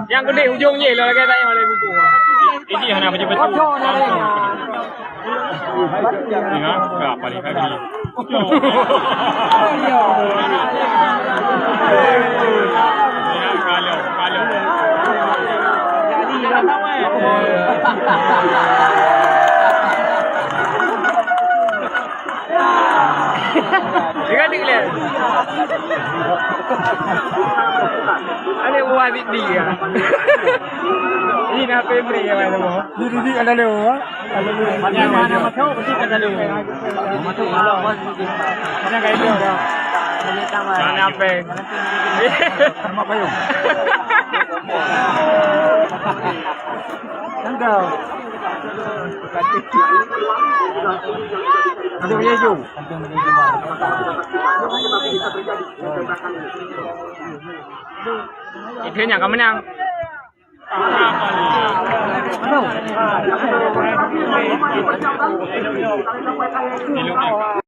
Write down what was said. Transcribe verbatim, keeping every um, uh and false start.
Nyang keudeh ujong jih lah lagèe tanyong lé buku. Ini hana betul-betul. Tengok, ka paling kali. Ya, kalau, kalau. Jangan dilihat. Ada buah di dia. Ini apa yang beri ya, Mas? Di, di, di, ada lewat. Mana, mana masuk, mesti ada lewat. Masuk, masuk. Mana kayu dia? Mana apa? Sama payung. Tangga. Ada baju. Itu yang akan menang.